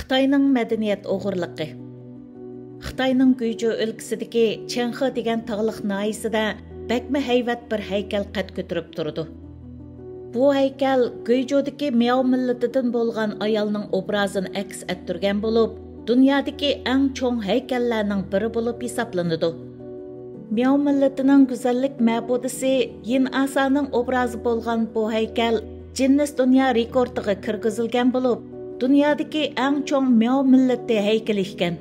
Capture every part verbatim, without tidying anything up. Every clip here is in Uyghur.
خىتاينىڭ مەدەنىيەت ئوغرىلىقى. خىتاينىڭ گۇيجۇ ئۆلكىسىدىكى چېڭخې دېگەن تاغلىق ناھىيىسىدە بەكمۇ ھەيۋەت بىر ھەيكەل قەد كۆتۈرۈپ تۇرىدۇ. بۇ ھەيكەل گۇيجۇدىكى مياۋ مىللىتىدىن بولغان ئايالنىڭ ئوبرازىنى ئەكس ئەتتۈرگەن بولۇپ، دۇنيادىكى ئەڭ چوڭ ھەيكەللەرنىڭ بىرى بولۇپ ھېسابلىنىدۇ. مياۋ مىللىتىنىڭ گۈزەللىك مەبۇدىسى يىن ئاسانىڭ ئوبرازى بولغان بۇ ھەيكەل جىننېس دۇنيا رېكورتىغا كىرگۈزۈلگەن بولۇپ، دۇنيادىكى ئەڭ چوڭ مياۋ مىللىتى ھەيكىلى ئىكەن.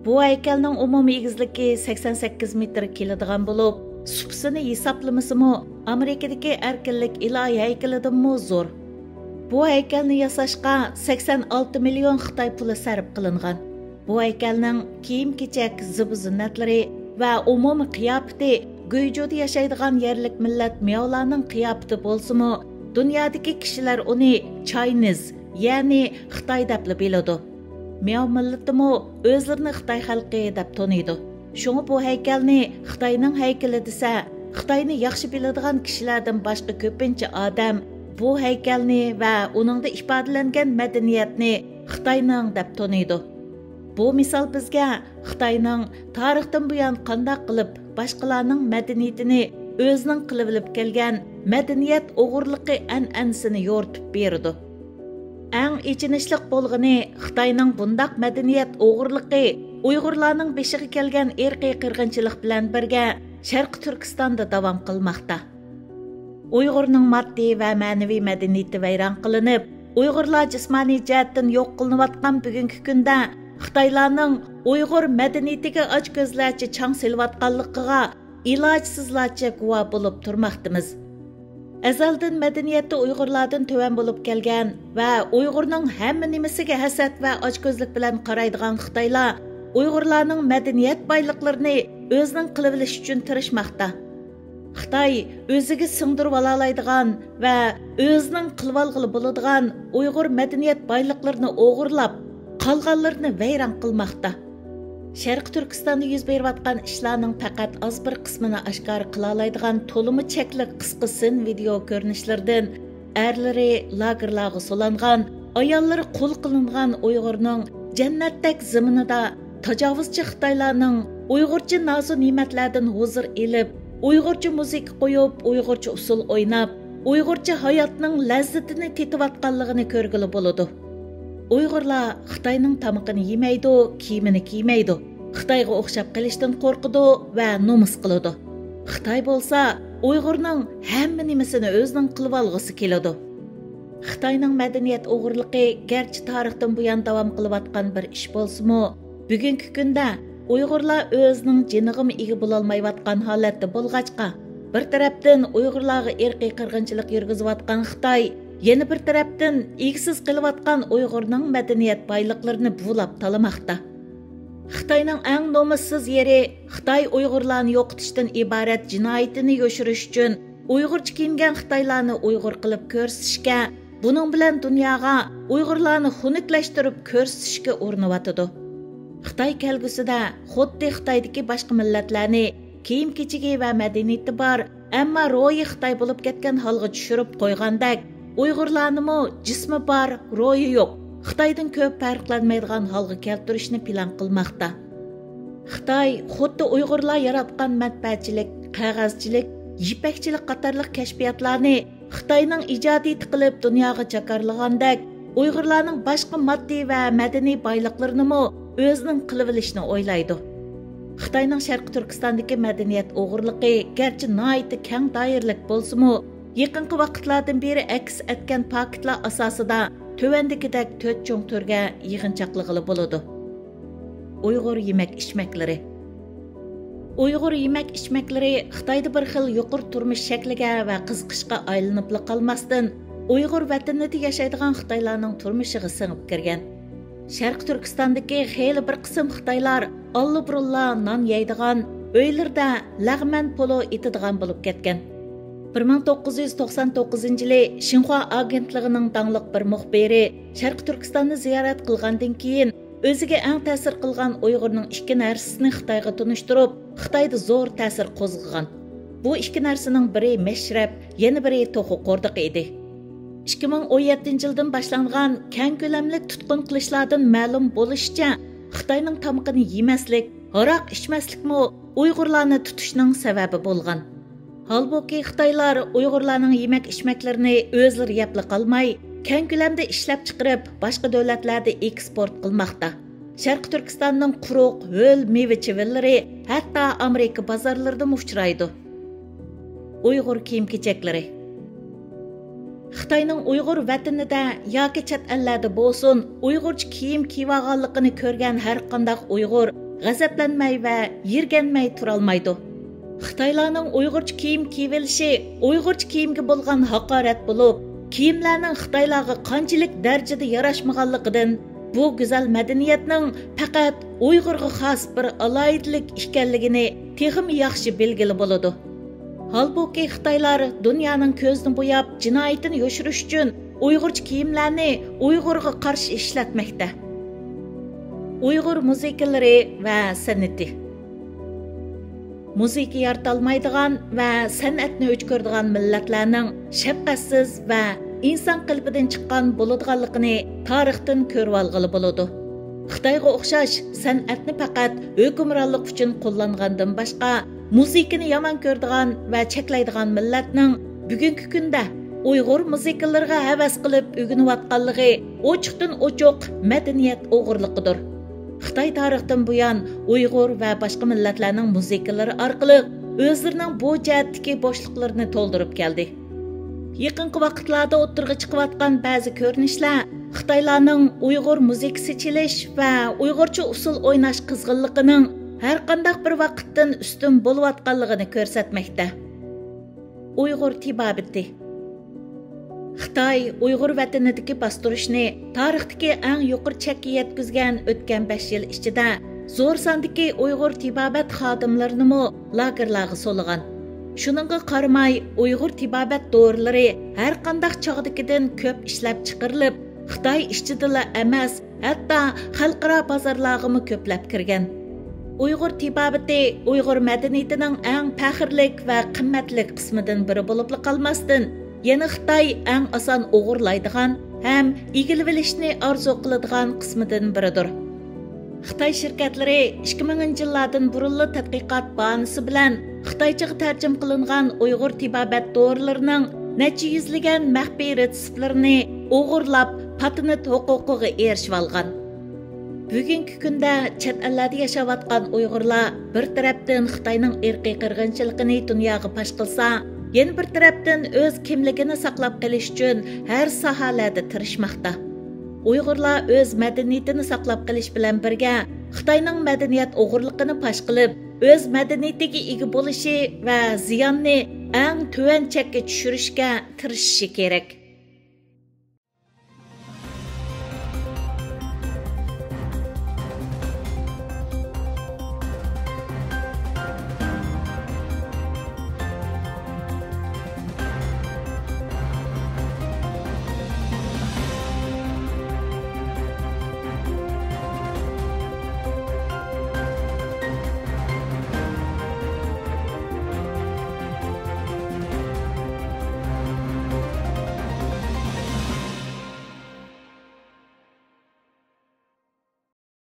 بۇ ھەيكەلنىڭ ئومۇمىي ئېگىزلىكى سەكسەن سەككىز مېتىر كېلىدىغان بولۇپ، سۇپىسىنى ھېسابلىمىسىمۇ، ئامېرىكىدىكى ئەركىنلىك ئىلاھىي ھەيكىلىدىنمۇ زور. بۇ ھەيكەلنى ياساشقا سەكسەن ئالتە مىليون خىتاي پۇلى سەرپ قىلىنغان. بۇ ھەيكەلنىڭ كىيىم-كېچەك، زىبۇ-زىننەتلىرى ۋە ئومۇمىي قىياپىتى گۇيجۇدا ياشايدىغان يەرلىك مىللەت مياۋلارنىڭ قىياپىتى بولسىمۇ، دۇنيادىكى كىشىلەر ئۇنى چاينىز، يەنى خىتاي دەپلا بىلىدۇ. مياۋ مىللىتىمۇ ئۆزلىرىنى خىتاي خەلقى دەپ تونۇيدۇ. شۇڭا بۇ ھەيكەلنى خىتاينىڭ ھەيكىلى دېسە، خىتاينى ياخشى بىلىدىغان كىشىلەردىن باشقا كۆپىنچە ئادەم بۇ ھەيكەلنى ۋە ئۇنىڭدا ئىپادىلەنگەن مەدەنىيەتنى خىتاينىڭ دەپ تونۇيدۇ. بۇ مىسال بىزگە خىتاينىڭ تارىختىن بۇيان قانداق قىلىپ باشقىلارنىڭ مەدەنىيىتىنى ئۆزىنىڭ قىلىۋېلىپ كەلگەن مەدەنىيەت ئوغرىلىقى ئەنئەنىسىنى يورۇتۇپ بېرىدۇ. ئەڭ ئېچىنىشلىق بولغىنى، خىتاينىڭ بۇنداق مەدەنىيەت ئوغرىلىقى ئۇيغۇرلارنىڭ بېشىغا كەلگەن ئىرقىي قىرغىنچىلىق بىلەن بىرگە شەرقىي تۈركىستاندا داۋام قىلماقتا. ئۇيغۇرنىڭ ماددىي ۋە مەنىۋى مەدەنىيىتى ۋەيران قىلىنىپ، ئۇيغۇرلار جىسمانىي جەھەتتىن يوق قىلىنىۋاتقان بۈگۈنكى كۈندە خىتايلارنىڭ ئۇيغۇر مەدەنىيىتىگە ئاچكۆزلەرچە چاڭ سېلىۋاتقانلىقىغا ئىلاجسىزلارچە گۇۋاھ بولۇپ تۇرماقتىمىز. ئەزەلدىن مەدەنىيەتتە ئۇيغۇرلاردىن تۆۋەن بولۇپ كەلگەن ۋە ئۇيغۇرنىڭ ھەممە نېمىسىگە ھەسەت ۋە ئاچكۆزلۈك بىلەن قارايدىغان خىتايلار ئۇيغۇرلارنىڭ مەدەنىيەت بايلىقلىرىنى ئۆزىنىڭ قىلىۋېلىش ئۈچۈن تىرىشماقتا. خىتاي ئۆزىگە سىڭدۈرۈۋالالايدىغان ۋە ئۆزىنىڭ قىلىۋالغىلى بولىدىغان ئۇيغۇر مەدەنىيەت بايلىقلىرىنى ئوغرىلاپ، قالغانلىرىنى ۋەيران قىلماقتا. شەرقىي تۈركىستاندا يۈز بېرىۋاتقان ئىشلارنىڭ پەقەت ئاز بىر قىسمىنى ئاشكارا قىلالايدىغان تولىمۇ چەكلىك قىسقا سىن ۋىدېئو كۆرۈنۈشلىرىدىن ئەرلىرى لاگېرلارغا سولانغان، ئاياللىرى قۇل قىلىنغان ئۇيغۇرنىڭ جەننەتتەك زېمىنىدا تاجاۋۇزچى خىتايلارنىڭ ئۇيغۇرچە نازۇ نېمەتلەردىن ھۇزۇر ئېلىپ، ئۇيغۇرچە مۇزىكا قويۇپ، ئۇيغۇرچە ئۇسسۇل ئويناپ، ئۇيغۇرچە ھاياتنىڭ لەززىتىنى تېتىۋاتقانلىقىنى كۆرگىلى بولىدۇ. ئۇيغۇرلار خىتاينىڭ تامىقىنى يېمەيدۇ، كىيىمىنى كىيمەيدۇ، خىتايغا ئوخشاپ قېلىشتىن قورقىدۇ ۋە نومۇس قىلىدۇ. خىتاي بولسا ئۇيغۇرنىڭ ھەممە نېمىسىنى ئۆزىنىڭ قىلىۋالغۇسى كېلىدۇ. خىتاينىڭ مەدەنىيەت ئوغرىلىقى گەرچە تارىختىن بۇيان داۋام قىلىۋاتقان بىر ئىش بولسىمۇ، بۈگۈنكى كۈندە ئۇيغۇرلار ئۆزىنىڭ جېنىغىمۇ ئىگە بولالمايۋاتقان ھالەتتە بولغاچقا، بىر تەرەپتىن ئۇيغۇرلارغا ئىرقىي قىرغىنچىلىق يۈرگۈزۈۋاتقان خىتاي، يەنە بىر تەرەپتىن ئىگىسىز قېلىۋاتقان ئۇيغۇرنىڭ مەدەنىيەت بايلىقلىرىنى بۇلاپ تالىماقتا. خىتاينىڭ ئەڭ نومۇسسىز يېرى، خىتاي ئۇيغۇرلارنى يوقىتىشتىن ئىبارەت جىنايىتىنى يوشۇرۇش ئۈچۈن ئۇيغۇرچە كىيىنگەن خىتايلارنى ئۇيغۇر قىلىپ كۆرسىتىشكە، بۇنىڭ بىلەن دۇنياغا ئۇيغۇرلارنى خۇنۈكلەشتۈرۈپ كۆرسىتىشكە ئۇرۇنۇۋاتىدۇ. خىتاي كەلگۈسىدە خۇددى خىتايدىكى باشقا مىللەتلەرنى كىيىم-كېچىكى ۋە مەدەنىيىتى بار، ئەمما روھى خىتاي بولۇپ كەتكەن ھالغا چۈشۈرۈپ قويغاندەك، ئۇيغۇرلارنىمۇ جىسمى بار، روھى يوق، خىتايدىن كۆپ پەرقلەنمەيدىغان ھالغا كەلتۈرۈشنى پىلان قىلماقتا. خىتاي خۇددى ئۇيغۇرلار ياراتقان مەتبەئەچىلىك، قەغەزچىلىك، يىپەكچىلىك قاتارلىق كەشپىياتلارنى خىتاينىڭ ئىجادىيىتى قىلىپ دۇنياغا جاكارلىغاندەك، ئۇيغۇرلارنىڭ باشقا ماددىي ۋە مەدەنىي بايلىقلىرىنىمۇ ئۆزىنىڭ قىلىۋېلىشنى ئويلايدۇ. خىتاينىڭ شەرقىي تۈركىستاندىكى مەدەنىيەت ئوغرىلىقى گەرچە ناھايىتى كەڭ دائىرىلىك بولسىمۇ، يېقىنقى ۋاقىتلاردىن بېرى ئەكس ئەتكەن پاكىتلار ئاساسىدا تۆۋەندىكىدەك تۆت چوڭ تۈرگە يىغىنچاقلىغىلى بولىدۇ. ئۇيغۇر يېمەك-ئىچمەكلىرى. ئۇيغۇر يېمەك-ئىچمەكلىرى خىتايدا بىر خىل يۇقىرى تۇرمۇش شەكلىگە ۋە قىزىقىشقا ئايلىنىپلا قالماستىن، ئۇيغۇر ۋەتىنىدە ياشايدىغان خىتايلارنىڭ تۇرمۇشىغا سىڭىپ كىرگەن. شەرقىي تۈركىستاندىكى خېلى بىر قىسىم خىتايلار ئاللىبۇرۇنلا نان يەيدىغان، ئۆيلىرىدە لەغمەن پولۇ ئېتىدىغان بولۇپ كەتكەن. بىر مىڭ توققۇز يۈز توقسان توققۇزىنچى يىلى شىنخۇا ئاگېنتلىقىنىڭ داڭلىق بىر مۇخبىرى شەرقىي تۈركىستاننى زىيارەت قىلغاندىن كېيىن، ئۆزىگە ئەڭ تەسىر قىلغان ئۇيغۇرنىڭ ئىككى نەرسىسىنى خىتايغا تونۇشتۇرۇپ، خىتايدا زور تەسىر قوزغىغان. بۇ ئىككى نەرسىنىڭ بىرى مەشرەپ، يەنە بىرى توخۇ قوردىقى ئىدى. ئىككى مىڭ ئون يەتتىنچى يىلدىن باشلانغان كەڭ كۆلەملىك تۇتقۇن قىلىشلاردىن مەلۇم بولۇشىچە، خىتاينىڭ تامىقىنى يېمەسلىك، ھاراق ئىچمەسلىكمۇ ئۇيغۇرلارنى تۇتۇشنىڭ سەۋەبى بولغان. ھالبۇكى، خىتايلار ئۇيغۇرلارنىڭ يېمەك-ئىچمەكلىرىنى ئۆزلىرى يەپلا قالماي، كەڭ كۆلەمدە ئىشلەپچىقىرىپ، باشقا دۆلەتلەردە ئېكسپورت قىلماقتا. شەرقىي تۈركىستاننىڭ قۇرۇق، ھۆل مېۋە-چىۋىنلىرى ھەتتا ئامېرىكا بازارلىرىدىمۇ ئۇچرايدۇ. ئۇيغۇر كىيىم-كېچەكلىرى. خىتاينىڭ ئۇيغۇر ۋەتىنىدە ياكى چەت ئەللەردە بولسۇن، ئۇيغۇرچە كىيىم كىيىۋالغانلىقىنى كۆرگەن ھەرقانداق ئۇيغۇر غەزەپلەنمەي ۋە يىرگەنمەي تۇرالمايدۇ. خىتايلارنىڭ ئۇيغۇرچە كىيىم كىيىۋېلىشى ئۇيغۇرچە كىيىمگە بولغان ھاقارەت بولۇپ، كىيىملەرنىڭ خىتايلارغا قانچىلىك دەرىجىدە ياراشمىغانلىقىدىن، بۇ گۈزەل مەدەنىيەتنىڭ پەقەت ئۇيغۇرغا خاس بىر ئالاھىدىلىك ئىكەنلىكىنى تېخىمۇ ياخشى بىلگىلى بولىدۇ. ھالبۇكى، خىتايلار دۇنيانىڭ كۆزىنى بوياپ، جىنايىتىنى يوشۇرۇش ئۈچۈن ئۇيغۇرچە كىيىملەرنى ئۇيغۇرغا قارشى ئىشلەتمەكتە. ئۇيغۇر مۇزىكىلىرى ۋە سەنئىتى. مۇزىكا يارىتالمايدىغان ۋە سەنئەتنى ئۆچ كۆرىدىغان مىللەتلەرنىڭ شەپقەتسىز ۋە ئىنسان قېلىپىدىن چىققان بولىدىغانلىقىنى تارىختىن كۆرۈۋالغىلى بولىدۇ. خىتايغا ئوخشاش سەنئەتنى پەقەت ھۆكۈمرانلىق ئۈچۈن قوللانغاندىن باشقا، مۇزىكىنى يامان كۆرىدىغان ۋە چەكلەيدىغان مىللەتنىڭ بۈگۈنكى كۈندە ئۇيغۇر مۇزىكىلىرىغا ھەۋەس قىلىپ ئۆگىنىۋاتقانلىقى ئوچۇقتىن ئوچۇق مەدەنىيەت ئوغرىلىقىدۇر. خىتاي تارىختىن بۇيان ئۇيغۇر ۋە باشقا مىللەتلەرنىڭ مۇزىكىلىرى ئارقىلىق ئۆزلىرىنىڭ بۇ جەھەتتىكى بوشلۇقلىرىنى تولدۇرۇپ كەلدى. يېقىنقى ۋاقىتلاردا ئوتتۇرىغا چىقىۋاتقان بەزى كۆرۈنۈشلەر خىتايلارنىڭ ئۇيغۇر مۇزىكىسى چېلىش ۋە ئۇيغۇرچە ئۇسسۇل ئويناش قىزغىنلىقىنىڭ ھەرقانداق بىر ۋاقىتتىن ئۈستۈن بولۇۋاتقانلىقىنى كۆرسەتمەكتە. ئۇيغۇر تېبابىتى. خىتاي ئۇيغۇر ۋەتىنىدىكى باستۇرۇشنى تارىختىكى ئەڭ يۇقىرى چەككە يەتكۈزگەن ئۆتكەن بەش يىل ئىچىدە زور ساندىكى ئۇيغۇر تېبابەت خادىملىرىنىمۇ لاگېرلارغا سولىغان. شۇنىڭغا قارىماي، ئۇيغۇر تېبابەت دورىلىرى ھەرقانداق چاغدىكىدىن كۆپ ئىشلەپچىقىرىلىپ، خىتاي ئىچىدىلا ئەمەس، ھەتتا خەلقئارا بازارلارغىمۇ كۆپلەپ كىرگەن. ئۇيغۇر تېبابىتى ئۇيغۇر مەدەنىيىتىنىڭ ئەڭ پەخىرلىك ۋە قىممەتلىك قىسمىدىن بىرى بولۇپلا قالماستىن، يەنە خىتاي ئەڭ ئاسان ئوغرىلايدىغان ھەم ئىگىلىۋېلىشنى ئارزۇ قىلىدىغان قىسمىدىن بىرىدۇر. خىتاي شىركەتلىرى ئىككى مىڭىنچى يىللاردىن بۇرۇنلا تەتقىقات باھانىسى بىلەن خىتايچىغا تەرجىمە قىلىنغان ئۇيغۇر تېبابەت دورىلىرىنىڭ نەچچە يۈزلىگەن مەخپىي رېتسېپلىرىنى ئوغرىلاپ، پاتېنت ھوقۇقىغا ئېرىشىۋالغان. بۈگۈنكى كۈندە چەت ئەللەردە ياشاۋاتقان ئۇيغۇرلار بىر تەرەپتىن خىتاينىڭ ئىرقىي قىرغىنچىلىقىنى دۇنياغا پاش قىلسا، يەنە بىر تەرەپتىن ئۆز كىملىكىنى ساقلاپ قېلىش ئۈچۈن ھەر ساھەلەردە تىرىشماقتا. ئۇيغۇرلار ئۆز مەدەنىيىتىنى ساقلاپ قېلىش بىلەن بىرگە، خىتاينىڭ مەدەنىيەت ئوغرىلىقىنى پاش قىلىپ، ئۆز مەدەنىيىتىگە ئىگە بولۇشى ۋە زىياننى ئەڭ تۆۋەن چەككە چۈشۈرۈشكە تىرىشىشى كېرەك.